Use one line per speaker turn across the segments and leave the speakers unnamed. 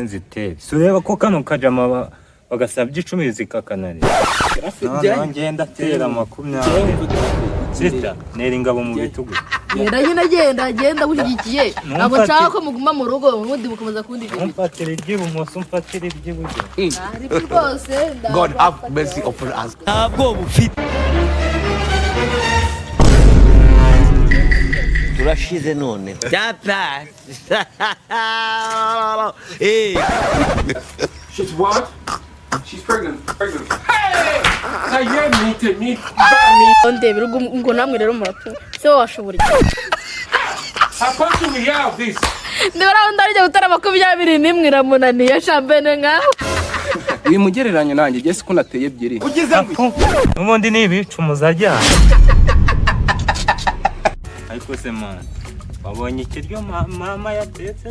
Nzitere si ureba ko kano kajama bagasabye 10 zikakananira. Noneho ngenda atera 20, sister, nera ingabo mu bitugu.
Genda nyine, genda, genda gushyigikiye. Ntabwo nshaka ko muguma mu rugo ubundi mukomeza kundi ibyo.
Umfatira iry'ibumoso, umfatira iry'iburyo.
Ariko rwose.
God have mercy upon us.
Ntabwo bufite.
Turashize none. Byata. Eh.
She's what? She's pregnant. Pregnant. Hey! Now you meet me, me.
Ndebera ubwo ngo namwe rero murapfa se, wowe washobora iki?
How come to me hear of this?
Ndebera aho ndarya gutara 21 iramunaniye shambene nkawe.
Uyu mugereranyo nanjye jye siko nateye ebyiri.
Apo, n'ubundi ni ibicumu ajyana. Ariko se man, wabonye ikiryo mama yatetse?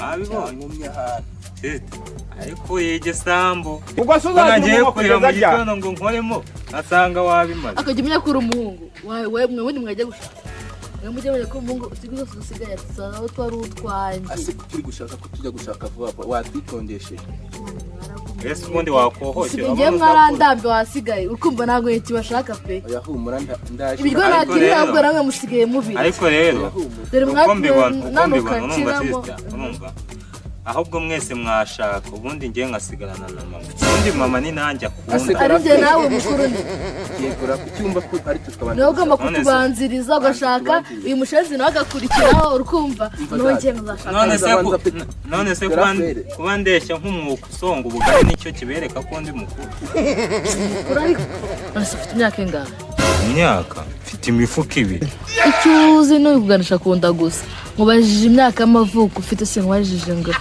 Wabibonye?
Nkumye ahantu.
Sister, ariko igisambu
Ubwo se
ko
uzagira
nagiye
umunwa
kurira mu
kugeza ryari?
gitondo ngo nkoremo asanga wabimaze.
Akajya umenya ko uri umuhungu wawe, mwe wundi mwajya gushaka, mwe mujye menya ko umuhungu usigaye zose usigaye asa aho twari utwanjye.
Ase ko turi gushaka ko tujya gushaka vuba vuba, watwitondesheje?
Ese ubundi wakohokera?
Usigaye ngewe mwarandambi wasigaye ukumva ntabwo kibashaka pe.
Oya humura, ndaje.
Ibiryo
Ariko
nakirira ahubwo namwe musigaye mubiri.
Ariko rero
Oya humura.
Dore
uko
mwatumye
mbibona, uko
nanuka
mbibona, urumva
nshiramo.
sister, urumva ahubwo mwese mwashaka, ubundi ngiye nkasigarana na mama. Ubundi mama ni nanjye akunda.
Asigara.
Ari njye nawe mukuru ni
Yegura ku cyumba ko ari twe twabanje.
Niwe ugomba
None se-
kutubanziriza ugashaka, uyu mushenzi nawe agakurikiraho, urukumva nongeye nkazashaka.
None se
Abanza
none se
Garafere.
Kuba ndeshya nk'umwuka usonga ubugari nicyo kibereka ko ndi mukuru?
Mukuru ariko none se ufite imyaka ingahe?
Imyaka mfite imifuka ibiri.
Icyo uzi ni ukuganisha ku nda gusa. Nkubajije imyaka y'amavuko ufite, se nkubajije ngo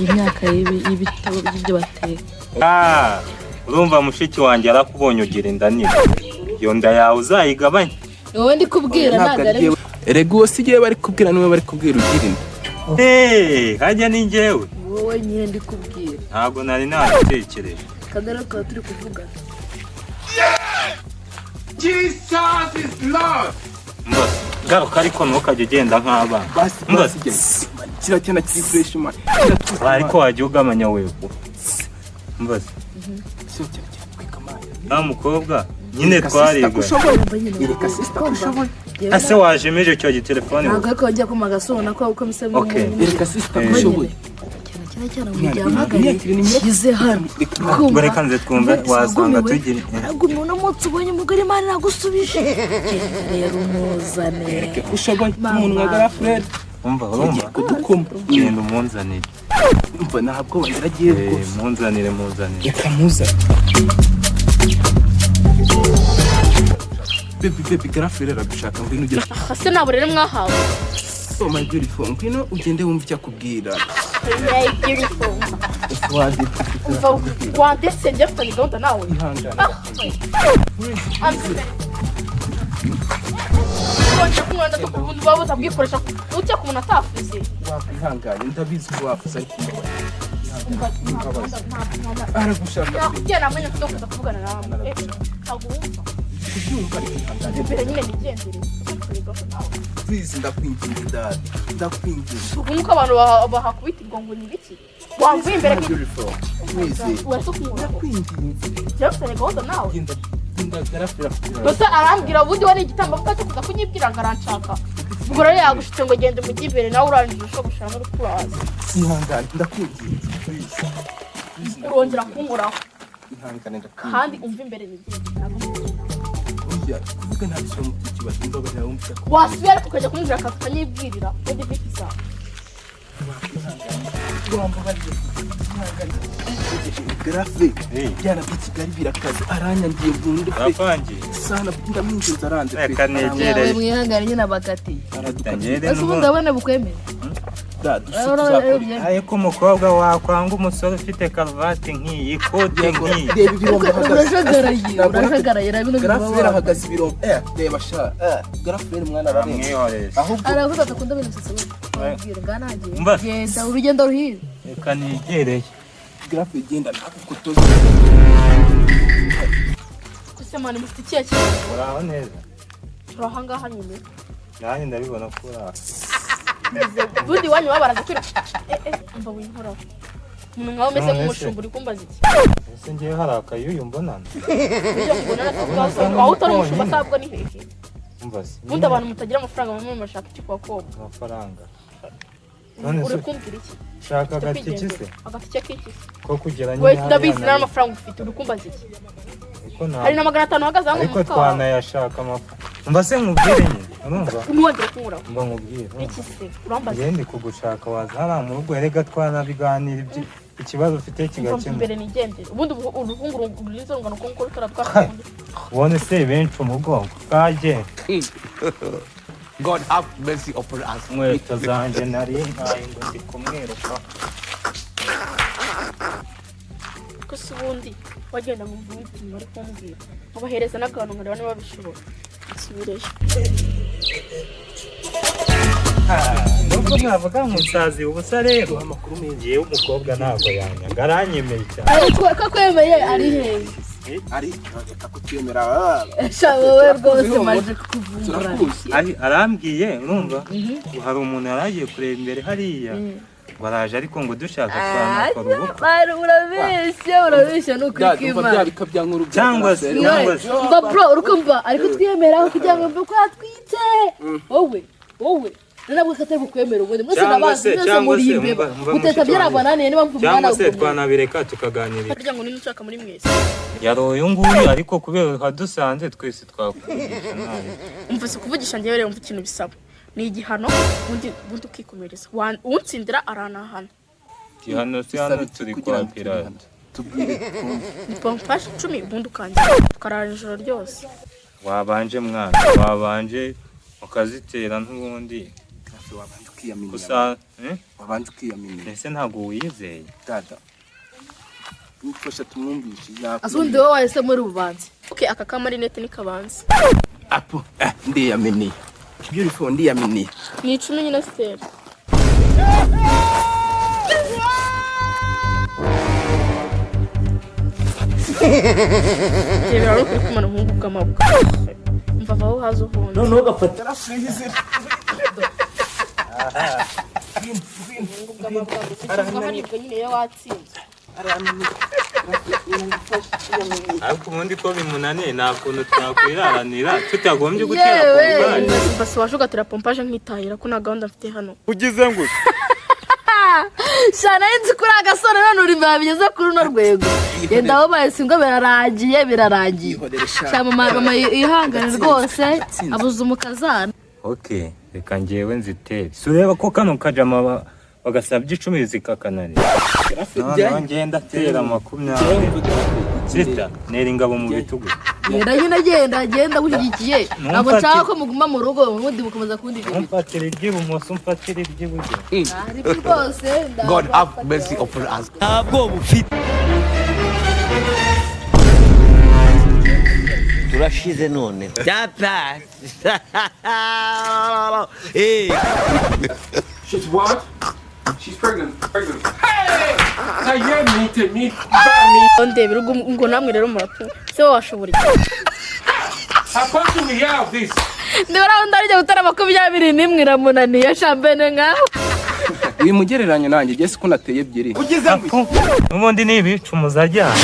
imyaka y'ibitabo by'ibyo bateka.
Ah, urumva mushiki wanjye arakubonye ugira inda nini, iyo nda yawe uzayigabanye.
Ni wowe ndi kubwira, ntabwo ari
Jyewe. Erega uwo si jyewe bari kubwira, niwe bari kubwira ugira inda.
Hey, hajya ni njyewe.
Wowe nyine ndi kubwira.
Ntabwo nari nabitekereje.
Kandi rero tukaba turi kuvugana.
Jesus is Lord.
Mbase garuka, ariko ntukajya ugenda nk'abana.
Basi.
Mbase.
Basi genda, kiriya cyana kiri fresh man, kiratwika.
Ariko wajya ugabanya wewe, mbase.
Kiriya cyana kiratwika man.
Nta mukobwa nyine
Reka sister
twariganye.
ko ushoboye.
Urumva nyine.
Reka sister ko ushoboye.
Njyewe
Ese wajemeje icyo gitelefone?
Ntabwo, ariko wajya kuma agasubona ko uko bisa.
Okay.
Reka sister ko
Eh.
ushoboye.
Cyane cyane cyane mu gihe hamagaye
Imyaka ibiri ni myinshi.
kize hano.
Ngo reka nze twumve, wasanga tugira.
Waragumiwe, uno munsi ubonye umugore, Imana iragusubije. Genda rero umuzane.
Reka ko ushoboye.
Mama.
Umuntu nka Garafurere
Umva, urumva
kudukoma.
Genda umunzanire.
Umva, ntabwo wangeragiye
Eh,
rwose.
munzanire, munzanire.
Reka muzane. Baby, baby, Garafurere aragushaka, ngwino ugere.
Ese nta burere mwahawe?
Oh my beautiful, ngwino ugende wumve icyo akubwira. Ese wanditse?
Umva wandetse, njye mfitanye gahunda nawe.
Ihangane.
Wongera kumwanda ubundi buba buza bwikoresha utya ku muntu atafuze.
Wakwihanganye, ndabizi ko wafuze, ariko imbabazi. Aragushaka.
Nakubwiye nta mwanya mfite wo kuza kuvugana nawe. Ntabwo wumva.
Kubyumva, ariko ihangane.
Imbere nyine nigendere. Mfitanye gahunda nawe.
Please, ndakwinginze dad, ndakwinginze.
Ubu nuko abantu bahakubitirwa ngo ni ibiki wamvuye imbere.
My beautiful, please.
Uretse kumwumva.
Ndakwinginze.
Njye mfitanye gahunda nawe.
Genda, genda, Garafurere akubwira.
Gusa arambwira ubundi we ni igitambambuga cyo kuza kunyibwira ngo aranshaka, ubwo rero yagushitse ngo genda umujye imbere, nawe urangije ushobora no kuraza.
Ihangane, ndakwinginze, please. Please.
Urongera kunkoraho.
Ihangane, ndakwinginze.
Kandi umva imbere nigendere, ntabwo
Burya kuvuga nta bisaba mu kibazo, imbabarira wumve icyo akubwira.
Wasubiye ariko ukajya kumubwira akazi ukanyibwirira ubundi viki zawe.
Wambabariye, ihangane. Garafe.
Eh.
Byana by'i Kigali birakaze, aranyangiye burundu pe.
Urapangiye.
Sana, ndamwinginze aranze pe.
Reka negere.
Yawe mwihangane nyine abakatiye.
Aradukatiye.
Ngere.
Ese ubundi ndabona bukwemera.
Da dusi tuzakora iki?
Ariko umukobwa wakwanga umusore ufite karuvati nk'iyi, ikoti
Yego,
nk'iyi?
reba ibirombe ahagaze.
Urajagaraye.
Ntabwo
Urajagaraye, reba bino bintu
Garafurere
baba.
ahagaze ibirombe, eh reba sha, eh Garafurere mwana ararenze.
Amwihoreze.
Ahubwo
Aravuze ati akunda ibintu bisetse wabwira nganagiye.
Umva.
Genda, urugendo ruhire.
Reka nigereye.
Garafurere genda ntakukotoze.
Ese mani mufite ikihe kibazo?
Uraho neza?
Turi ahangaha nyine.
Nanjye ndabibona ko uri aho.
Ubundi iwanyu baba baraza kwira. Umva winkoraho. Umuntu nkawe umeze
None se.
nk'umushumba uri kumbaza iki?
Ese ngewe hari akayuyu mbonana?
Ujya kubona natwe
Abona
twasohoka.
usanga
Aho utari umushumba
konyine.
sabwo ni hehe?
Umva se.
Ubundi abantu mutagira amafaranga bamwe murashaka iki ku bakobwa?
Amafaranga. None
Uri
se
kumbwira iki?
ushaka agatike se?
Agatike k'iki se?
Ko kugera
We
nyine hariya
ndabizi nta
nari-
mafaranga ufite, uri kumbaza iki?
Ariko nta-
Hari na 500 uhagaze hano mu
ariko
mufuka wawe.
twanayashaka amafaranga. Umva se nkubwire nyine, urumva?
Ntiwongere kunkuraho.
Mba nkubwire, urumva?
Iki se? Urambaza
Njyewe ndi kugushaka waza hariya mu rugo, erega twanabiganira ikibazo ufite
iki? Mva
kigakemuka.
imbere nigendere. Ubundi uruhungu rurinze rungana uko nguko rutaratwara.
Ubone se benshi umugongo bwaje.
God have mercy upon us.
Inkweto zanjye nari ntaye ngo ndi kumwiruka.
Ko se ubundi wagenda nkumva ikintu bari kumbwira, nkabahereza n'akantu nkareba niba bishobora nsubireyo.
Nubwo mwavuga ngo nsazi ubusa rero,
Amakuru meza.
ngewe umukobwa ntabwo yanyaga, aranyemeye cyane.
Ariko ko akwemeye ari hehe?
Ari reka kutwemera.
Sha wowe rwose maje kukuvumbura.
Turakuzi.
Arambwiye, urumva, ngo hari umuntu yari agiye kureba imbere hariya, ngo araje, ariko ngo dushaka twanakora ubukwe.
Bari urabeshya, urabeshya ni ukuri
Bya umva bya
kw'Imana.
bika bya nkuru bya
Cyangwa se
Garaferi.
cyangwa se
Mba bro, urukumva ariko twiyemeraho kugira ngo mve ko yatwitse. Wowe, wowe. Nabwo ko atari bukwemera ubundi. Mwese
Cyangwa
ndabazi,
se-
mwese
cyangwa
muri
se,
imbeba.
umva
Guteta
mushiki wanjye.
byarabananiye niba mvuga
Cyangwa
umwana
se
w'umuntu.
twanabireka tukaganira.
Harya ngo ninde ushaka muri mwese?
Yari uyu nguyu, ariko kubera hadusanze twese twakuvugisha nabi.
Umva si kuvugisha njyewe rero, umva ikintu bisaba ni igihano, ubundi ukikomereza. Unsindira aranahana.
Igihano se
Bisaba
hano
iki
turi
kugira
kwa
ngo tubihane?
pirate?
Tubwire twumve.
Ni pompaje 10 ubundi ukangira tukarara ijoro ryose.
Wabanje mwana, wabanje ukazitera n'ubundi.
Garaferi, wabanje ukiyaminiya.
Gusa eh?
Wabanje ukiyaminiya.
Ese ntabwo wiyizeye?
Dada. Mufasha tumwumvishe.
Asundi wowe wahise muri bubanza.
Okay, aka kamarinete ni kabanza.
Apo, ndiyaminiye. Beautiful, ndiyaminiye.
Ni 10 nyine sitera. Rebera rero kuri kumara umuhungu bw'amabwa. Umva vaho haza ubundi.
Noneho ugafata.
Ukivuga haribwa nyine iyo watsinzwe.
Ariko ubundi ko bimunaniye, nta kuntu twakwiraranira tutagombye gutera
Yewe.
pompaje?
Umva si waje ugatera pompaje nkitahira ko nta gahunda mfite hano.
Ugize ngo
Sha nari nzi kuri agasore none uri bigeze kuri runo rwego. Yenda wabaye singo birarangiye, birarangiye.
Yihorere sha.
Sha mama, mama ihangane
Gatsinze,
rwose
gatsinze.
abuze umukazana.
Okay, reka ngewe nzitere. Si ureba ko kano kajama bagasabye 10 zikakananira? Noneho ngenda atera 20. Sita nera ingabo mu bitugu.
Genda nyine, genda, genda gushyigikiye. Ntabwo
Numfate.
nshaka ko muguma mu rugo ubundi mukomeza kundi ibintu.
Umfatira iry'ibumoso, umfatira iry'iburyo.
Ariko rwose
God have mercy upon us.
Ntabwo bufite.
Turashize none. Papa. Hey.
She's what? She's pregnant. Pregnant. Hey! Now you're meeting me. By me.
Ndebera ubwo ngo namwe rero murapfa. Se wowe washobora iki?
How come to we have this?
Ndabona aho ndarya gutara 21 iramunaniye shambene nkawe.
Wimugereranya nanjye, jye siko nateye ebyiri.
Apo, n'ubundi ni ibicumuza ajyana.